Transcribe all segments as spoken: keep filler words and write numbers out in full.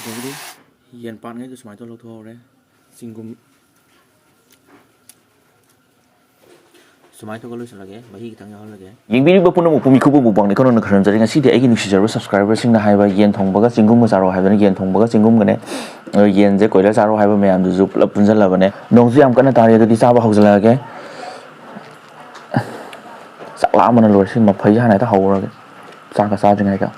ꯑꯗꯒꯤꯗꯤ ꯌꯦꯟ ꯄꯥꯟꯉꯩꯗꯣ ꯁꯨꯃꯥꯏꯅ ꯇꯧꯔ ꯂꯧꯊꯣꯛꯍꯧꯔꯦ꯫ ꯆꯤꯡꯒꯨꯝ ꯁꯨꯃꯥꯏꯅ ꯇꯧꯔꯒ ꯂꯣꯏꯁꯤꯜꯂꯒꯦ, ꯃꯍꯤ ꯈꯤꯇꯪ ꯌꯥꯎꯍꯜꯂꯒꯦ꯫ ꯌꯦꯡꯕꯤꯔꯤꯕ ꯄꯨꯝꯅꯃꯛꯄꯨ ꯃꯤꯈꯨꯕ ꯃꯨꯛꯕꯥꯡꯅꯤ ꯈꯪꯅ ꯈꯔꯝꯖꯔꯤ꯫ ꯉꯁꯤꯗꯤ ꯑꯩꯒꯤ ꯅꯨꯡꯁꯤꯖꯔꯕ subscriberꯁꯤꯡꯅ ꯍꯥꯏꯕ ꯌꯦꯟ ꯊꯣꯡꯕꯒ ꯆꯤꯡꯒꯨꯝꯒ ꯆꯥꯔꯣ ꯍꯥꯏꯗꯅ ꯌꯦꯟ ꯊꯣꯡꯕꯒ ꯆꯤꯡꯒꯨꯝꯒꯅꯦ, ꯑ, ꯌꯦꯟꯁꯦ ꯀꯣꯏꯂꯔ ꯆꯥꯔꯣ ꯍꯥꯏꯕ ꯃꯌꯥꯝꯗꯨꯁꯨ ꯄꯨꯂꯞ ꯄꯨꯟꯁꯤꯜꯂꯕꯅꯦ꯫ ꯅꯣꯡꯁꯨ ꯌꯥꯝ ꯀꯟꯅ ꯇꯥꯔꯤ, ꯑꯗꯨꯗꯤ ꯆꯥꯕ ꯍꯧꯖꯤꯜꯂꯛꯑꯒꯦ꯫ ꯆꯥꯛ ꯂꯥꯝꯕꯅ ꯂꯣꯏꯔꯦ꯫ ꯁꯤ ꯃꯐꯩꯁꯦ ꯍꯥꯟꯅ ꯍꯦꯛꯇ ꯍꯧꯔꯒꯦ꯫ ꯆꯥꯛꯀ ꯆꯥꯗ꯭ꯔꯤꯉꯩꯗ꯫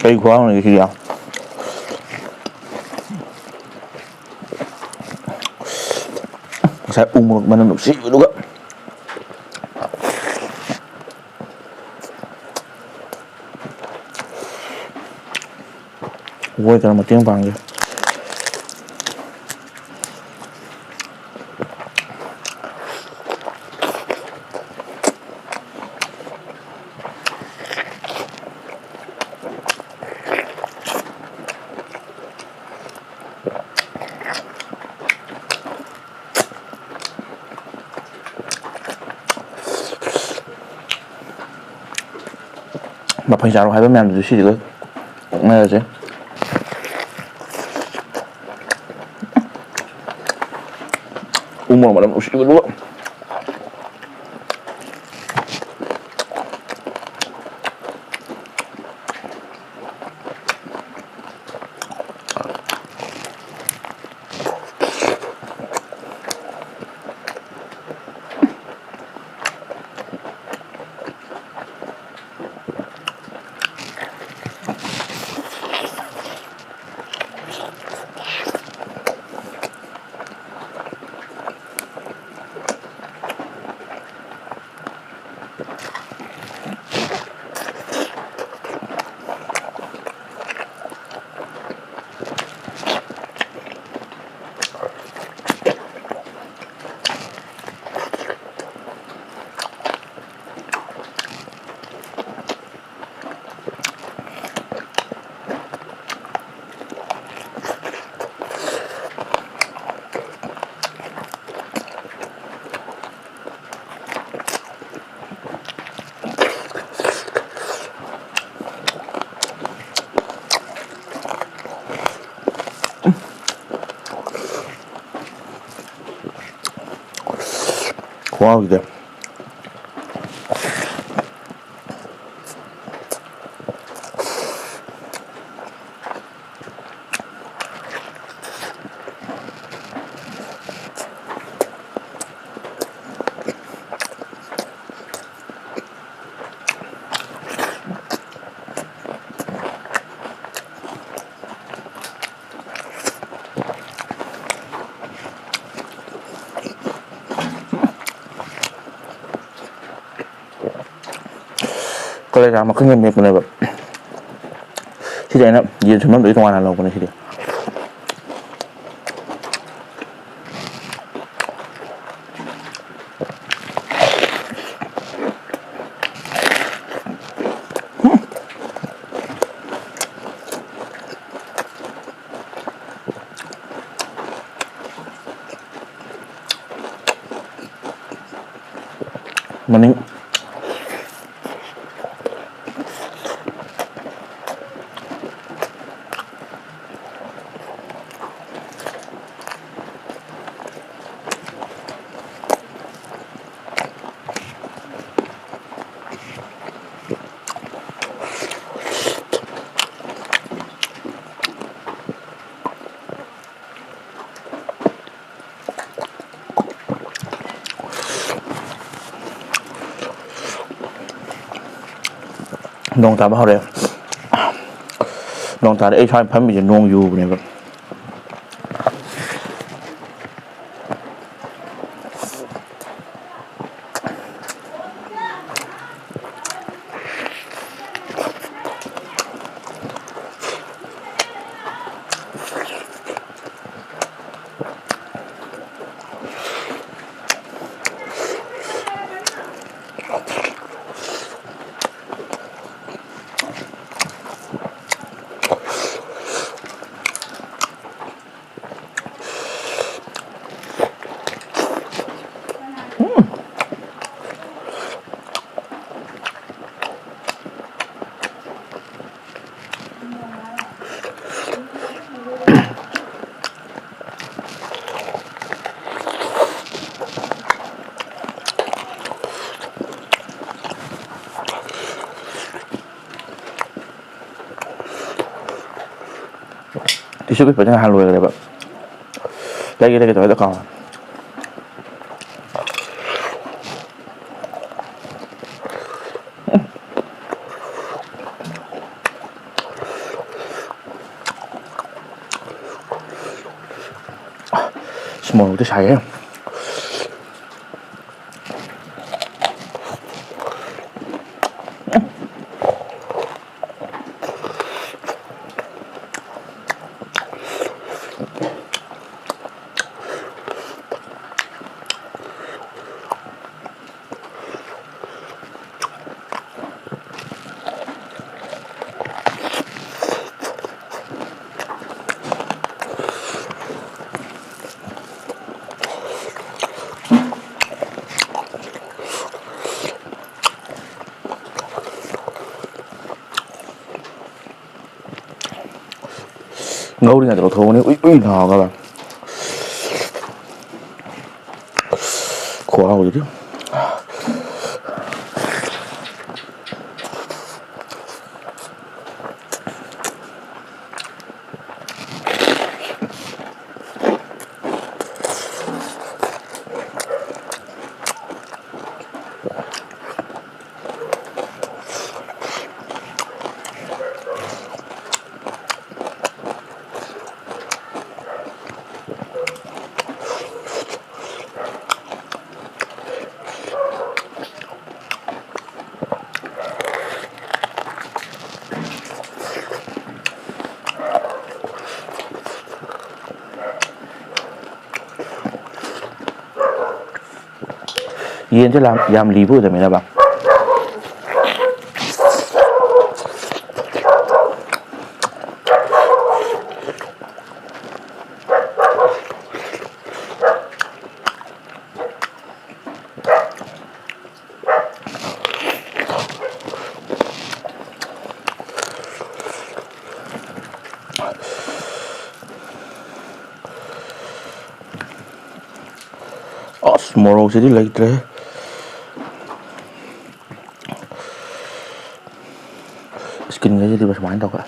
ꯀꯩ ꯈꯨꯍꯥꯎꯅꯣ ꯁꯤꯗꯤ? ꯉꯁꯥꯏ ꯎ ꯃꯣꯔꯣꯛ ꯃꯅꯝ ꯅꯨꯡꯁꯤꯕꯗꯨꯒ꯫ ꯋꯦꯠꯇꯔ ꯃꯇꯦꯡ ꯄꯥꯡꯒꯦ꯫ ꯃꯐꯩ ꯆꯥꯔꯣ ꯍꯥꯏꯕ ꯃꯌꯥꯝꯗꯨꯁꯨ ꯁꯤꯁꯤꯒ ꯑꯣꯛꯅꯔꯁꯦ꯫ ꯎ ꯃꯣꯔꯣꯛ ꯃꯅꯝ ꯅꯨꯡꯁꯤꯕꯗꯨꯒ꯫ ꯈꯨꯍꯥꯎꯁꯤꯗꯤ꯫ ꯀꯂꯦꯖꯥ ꯃꯈꯜ ꯌꯥꯝ ꯃꯦꯠꯄꯅꯦꯕ꯫ ꯁꯤꯗꯤ ꯑꯩꯅ ꯌꯦꯟ ꯁꯦꯝꯐꯝꯗꯒꯤ ꯇꯣꯉꯥꯟꯅ ꯂꯧꯕꯅꯦ ꯁꯤꯗꯤ꯫ ꯃꯅꯤꯡ꯫ ꯅꯣꯡ ꯇꯥꯕ ꯍꯧꯔꯛꯑꯦ꯫ ꯅꯣꯡ ꯇꯥꯔꯦ꯫ ꯑꯩ ꯁ꯭ꯋꯥꯏ ꯐꯝꯃꯤꯁꯦ ꯅꯣꯡ ꯌꯨꯕꯅꯦꯕ꯫ Tissue paper ꯁꯦ ꯅꯍꯥꯟ ꯂꯣꯏꯈ꯭ꯔꯦꯕ꯫ ꯂꯩꯒꯦ ꯂꯩꯒꯦ ꯇꯧꯔꯒ ꯀꯥꯎꯔꯦ꯫ ꯑꯁ, ꯃꯣꯔꯣꯛꯇꯤ ꯁꯥꯏꯍꯦ꯫ ꯉꯧꯔꯤꯉꯩꯗ ꯂꯧꯊꯣꯛꯑꯅꯤ꯫ ꯎꯏ ꯎꯏ ꯂꯥꯎꯔꯒ꯫ ꯈꯨꯍꯥꯎꯁꯤꯗꯤ꯫ ꯌꯦꯟꯁꯦ ꯂꯥꯝ-, ꯌꯥꯝ ꯂꯤꯕ ꯑꯣꯏꯗꯕꯅꯤꯅꯕ꯫ ꯑꯁ, ꯃꯣꯔꯣꯛꯁꯤꯗꯤ ꯂꯩꯇ꯭ꯔꯦ꯫ ꯁ꯭ꯀꯤꯟꯒꯁꯤꯗꯤ ꯁꯨꯃꯥꯏꯅ ꯇꯧꯈ꯭ꯔꯦ꯫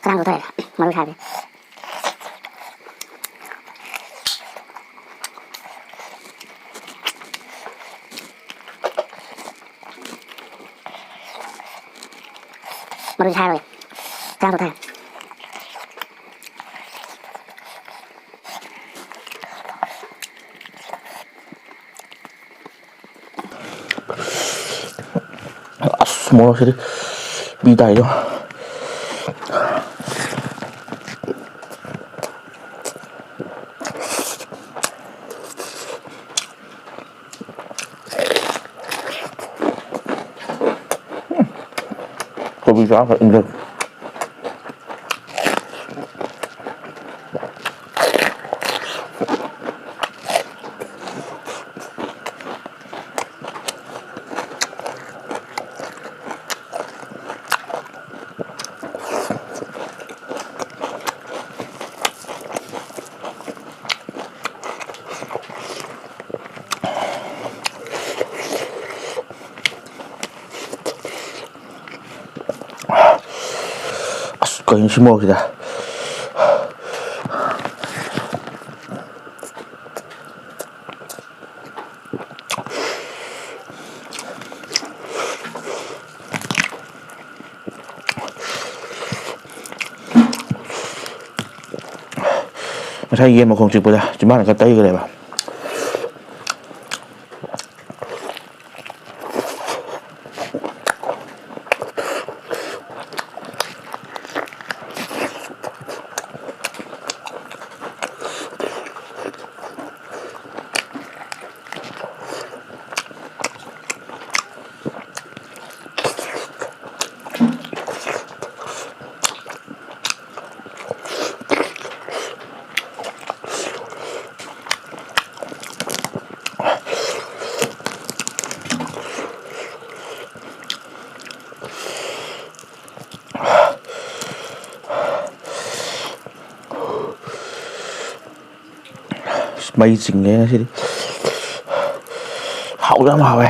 ꯈꯗꯥꯡ ꯆꯣꯛꯊꯔꯦ, ꯃꯔꯣꯏ ꯁꯥꯕꯁꯦ꯫ ꯃꯔꯣꯏ ꯁꯥꯔꯣꯏ, ꯈꯗꯥꯡ ꯆꯣꯛꯊꯔꯦ꯫ ꯑꯁ, ꯃꯣꯔꯣꯛꯁꯤꯗꯤ ꯄꯤ ꯇꯥꯏꯗꯣ꯫ ꯀꯣꯕꯤ ꯆꯥ ꯈꯛ ꯏꯪꯖꯜꯂꯨ꯫ ꯌꯦꯡꯁꯤ ꯃꯣꯔꯣꯛꯁꯤꯗ꯫ ꯉꯁꯥꯏ ꯌꯦꯟ ꯃꯈꯣꯡ ꯆꯤꯛꯄꯗ ꯆꯤꯝꯕꯥꯟ ꯈꯔ ꯇꯩꯈ꯭ꯔꯦꯕ꯫ ꯑꯁ, ꯃꯩ ꯆꯤꯡꯉꯦ ꯉꯁꯤꯗꯤ꯫ ꯍꯥꯎꯁꯨ ꯌꯥꯝ ꯍꯥꯎꯋꯦ꯫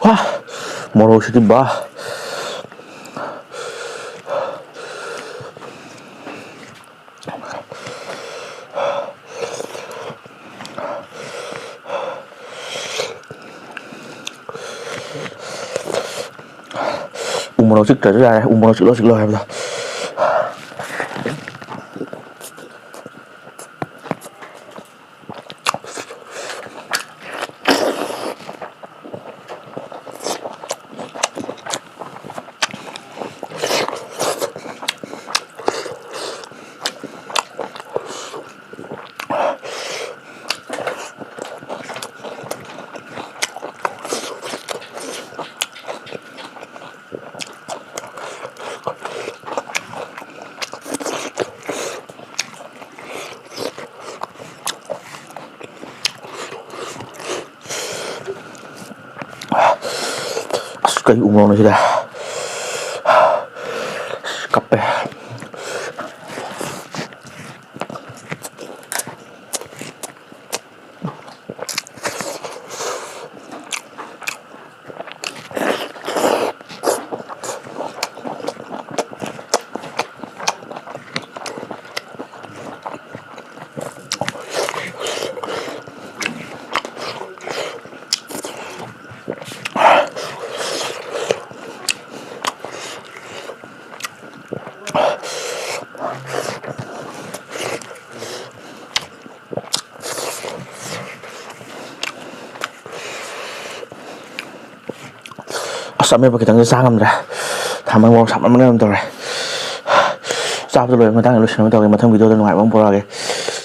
ꯋꯥ, ꯃꯣꯔꯣꯛꯁꯤꯗꯤ ꯕꯥ꯫ ꯎ ꯃꯣꯔꯣꯛ ꯆꯤꯛꯇ꯭ꯔꯁꯨ ꯌꯥꯔꯦ, ꯎ ꯃꯣꯔꯣꯛ ꯆꯤꯛꯂꯣ, ꯆꯤꯛꯂꯣ ꯍꯥꯏꯕꯗꯣ꯫ ꯀꯩ ꯎꯃꯣꯔꯣꯛꯅꯣ ꯁꯤꯗ? ꯀꯞꯄꯦ꯫ ꯑꯁ, ꯑꯃꯦꯠꯄ ꯈꯤꯇꯪꯁꯦ ꯆꯥ ꯉꯝꯗ꯭ꯔꯦ꯫ ꯊꯥꯃꯟ ꯃꯣꯔꯣꯛ ꯁꯥꯃꯟꯕꯅ ꯀꯩꯅꯣꯝ ꯇꯧꯔꯦ꯫ ꯆꯥꯕꯗ ꯂꯣꯏꯔ ꯃꯇꯥꯡꯗ ꯂꯣꯏꯁꯤꯟꯅꯕ ꯇꯧꯒꯦ꯫ ꯃꯊꯪ ꯚꯤꯗꯤꯑꯣꯗ ꯅꯨꯡꯉꯥꯏꯕ ꯑꯃ ꯄꯨꯔꯛꯑꯒꯦ꯫